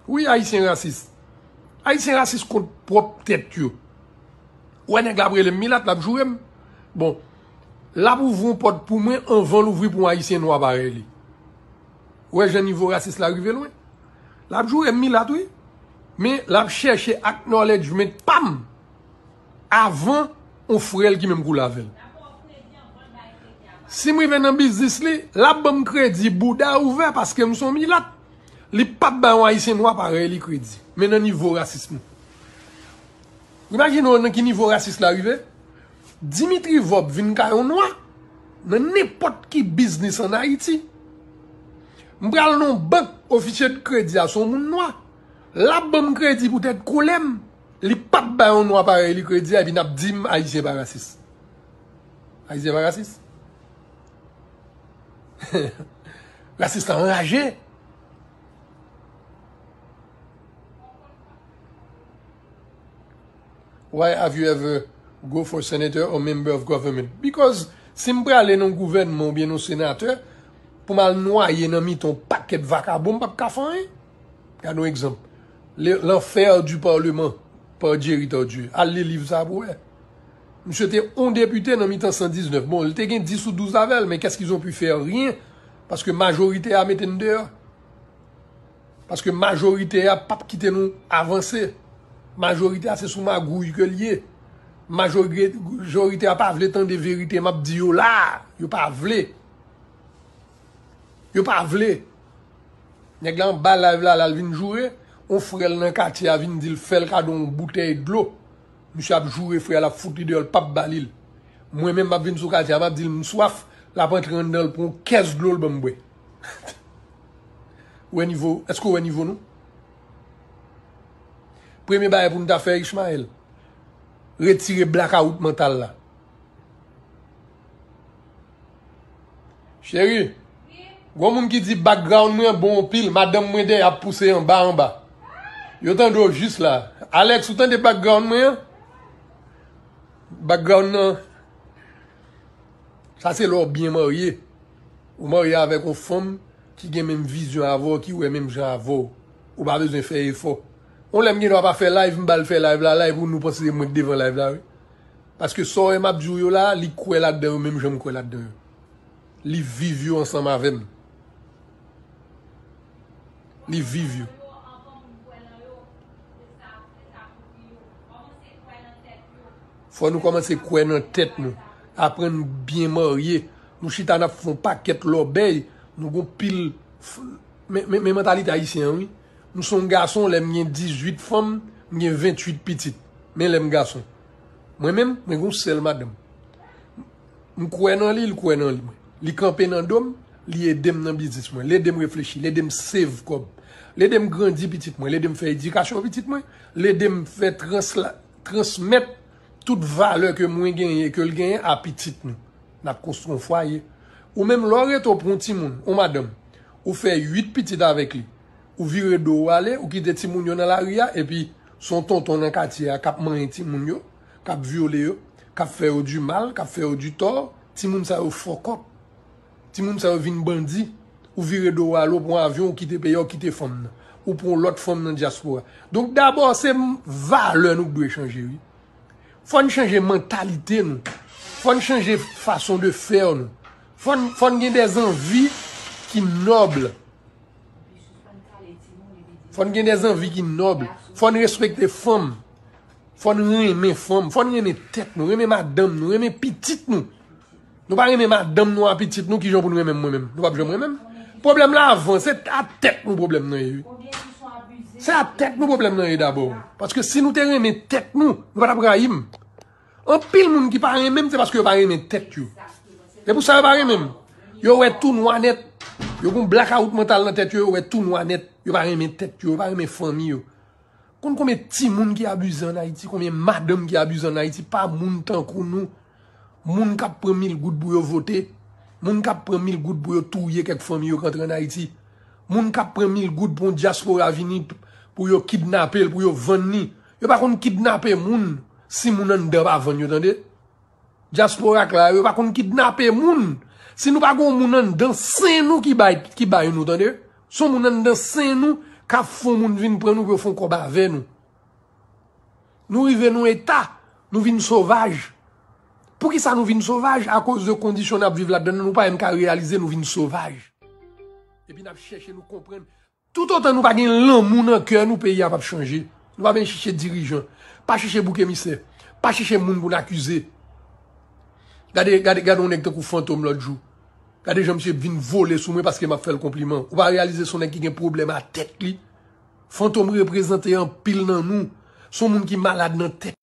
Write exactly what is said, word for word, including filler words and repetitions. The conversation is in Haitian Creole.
Wi, Ayisyen rasis. Ayisyen rasis kont pwòp tèt yo. Ou wè nèg la ap rele m milat, l ap joure m. Bon, l ap ouvri yon pòt pou mwen anvan l ouvri pou yon Ayisyen nwa parèy li. Ou wè jan nivo rasis la rive lwen? L ap joure m milat, wi. Men l ap chèche acknowledgement pa m avan yon frè l ki menm koulè avè l. Si m rive nan biznis li, l ap ban m kredi bouda ouvè paske m se yon milat. Li p ap bay yon Ayisyen nwa parèy li kredi. Men nan nivo rasis nou. Imajine w nan ki nivo rasis la rive. Dimitri Vorbe vin kay yon nwa nan nenpòt ki biznis ann Ayiti. M pral nan yon bank, ofisye de kredi a se yon moun nwa. L ap ban m kredi poutèt koulè m. Li p ap bay yon nwa parèy li kredi a, epi n ap di m Ayisyen pa rasis. Ayisyen pa rasis. Rasis la anraje. Why have you ever go for senator or member of government? Because si m prale nan gouvènman oubyen nan senatè, pou m al nwaye nan mitan yon pakèt vakabon, m p ap ka fè anyen. Gade yon egzanp. Le- L'enfer du Parlement pa Jerry Tardieu. Al li liv sa pou wè. Misye te yon depite nan mitan san diznèf. Bon, li te gen dis ou douz avè l, men qu'est-ce qu'ils ont pu faire? Rien. Paske majorite a mete n deyò. Paske majorite a p ap kite nou avanse. Majorite a se sou magouy ke l ye. Majori- majorite a pa vle tande verite m ap di yo la. Yo pa vle. Yo pa vle. Nèg la anba live la, l al vin joure. On frè l nan katye a vin di l fè l kado yon boutèy dlo. Misye ap joure frè a, l ap fout li deyò, l p ap ba li l. Mwen menm, m ap vin sou katye a, m ap di l m swaf, l ap antre anndan, l pran yon kès dlo, l ban m bwè. Ou wè nivo, èske w wè nivo nou? Premye bagay pou n ta fè, Ishmael, retire blakawout mantal la. Cheri, gon moun ki di background mwen bon anpil, madanm mwen dèyè ap pouse anba anba. Yo tande w jis la. Alex, ou tande background mwen an? Background nan, sa se lè w byen marye. Ou marye avèk yon fanm ki gen menm vizyon avè w, ki wè menm jan avè w. Ou pa bezwen fè efò. On lè m gen dwa pa fè live, m ba l fè live la, live pou nou panse se mwen k devan live la, wi. Paske sa w wè m ap di w yo la, li kwè ladan yo menm jan m kwè ladan yo. Li viv yo ansanm avè m. Li viv yo. Fò nou kòmanse kwè nan tèt nou. Aprann byen marye. Nou chita n ap fè yon pakèt lòbèy. Nou gon pil f- men, men, men mantalite ayisyen an, wi. M se yon gason, lè m gen dizuit fanm, m gen venntuit pitit. Men lè m gason. Mwen menm, mwen gen yon sèl madanm. M kwè nan li, li kwè nan li mwen. Li kanpe nan do m, li ede m nan biznis mwen, li ede m reflechi, li ede m save kòb, li ede m grandi pitit mwen, li ede m fè edikasyon pitit mwen, li ede m fè transla- transmèt tout valè ke mwen genyen e ke l genyen a pitit nou. N ap konstwi yon fwaye. Ou menm, lè w rete w pran yon timoun, yon madanm, ou fè uit pitit avèk li, ou vire do w ale, ou kite timoun yo nan lari a, epi se yon tonton nan katye a k ap manyen timoun yo, k ap vyole yo, k ap fè yo di mal, k ap fè yo di tò, timoun sa yo fòkòp. Timoun sa yo vin bandi. Ou vire do w ale, ou pran avyon, ou kite peyi a, ou kite fanm nan. Ou pran lòt fanm nan dyaspora. Donk, dabò, se m- valè nou k dwe chanje, wi. Fò n chanje mantalite nou. Fò n chanje fason de fè nou. Fò n, fò n gen dè zanvi ki nòb. Fò n gen dè zanvi ki nòb. Fò n respekte fanm. Fò n renmen fanm. Fò n renmen tèt nou, renmen madanm nou, renmen pitit nou. Nou pa renmen madanm nou a pitit nou, kijan pou n renmen m mwen menm? Nou p ap janm renmen m. Pwoblèm la avan, se a tèt nou pwoblèm nan ye, wi. Se a tèt nou pwoblèm nan ye dabò. Paske si nou te renmen tèt nou, nou pa t ap rayi m. Anpil moun ki pa renmen m, se paske yo pa renmen tèt yo. Se pou sa yo pa renmen m. Yo wè tou nwa nèt. Yo gon blakawout mantal nan tèt yo, yo wè tou nwa nèt. Yo pa renmen tèt yo, yo pa renmen fanmi yo. Konn konbyen timoun ki abize ann Ayiti, konbyen madanm ki abize ann Ayiti pa moun tankou nou. Moun k ap pran mil goud pou yo vote, moun k ap pran mil goud pou yo touye kèk fanmi yo k antre ann Ayiti, moun k ap pran mil goud pou yon dyaspora vini p- pou yo kidnape l, pou yo vann li. Yo pa konn kidnape moun si moun anndan pa vann yo, tande. Dyaspora k la yo, yo pa konn kidnape moun. Si nou pa gen yon moun anndan sen nou ki bay, ki bay nou, tande. Se yon moun anndan sen nou k ap fè yon moun vin pran nou pou yo fè yon kòb avè nou. Nou rive nan eta, nou vin sovaj. Poukisa nou vin sovaj? Akoz de kondisyon n ap viv ladan, nou pa menm ka reyalize nou vin sovaj. Epi n ap chèche nou konprann. Toutotan nou pa gen lanmou nan kè nou, peyi a p ap chanje. Nou pa vin chèche dirijan. Pa chèche bouk emisè. Pa chèche moun pou n akize. Gade, gade, gade yon nèg tankou Fantom lòt jou. Gade jan misye vin vole sou mwen paske m ap fè l konpliman. Ou pa reyalize se yon nèg ki gen pwoblèm a tèt li? Fantom reprezante anpil nan nou. Se yon moun ki malad nan tèt.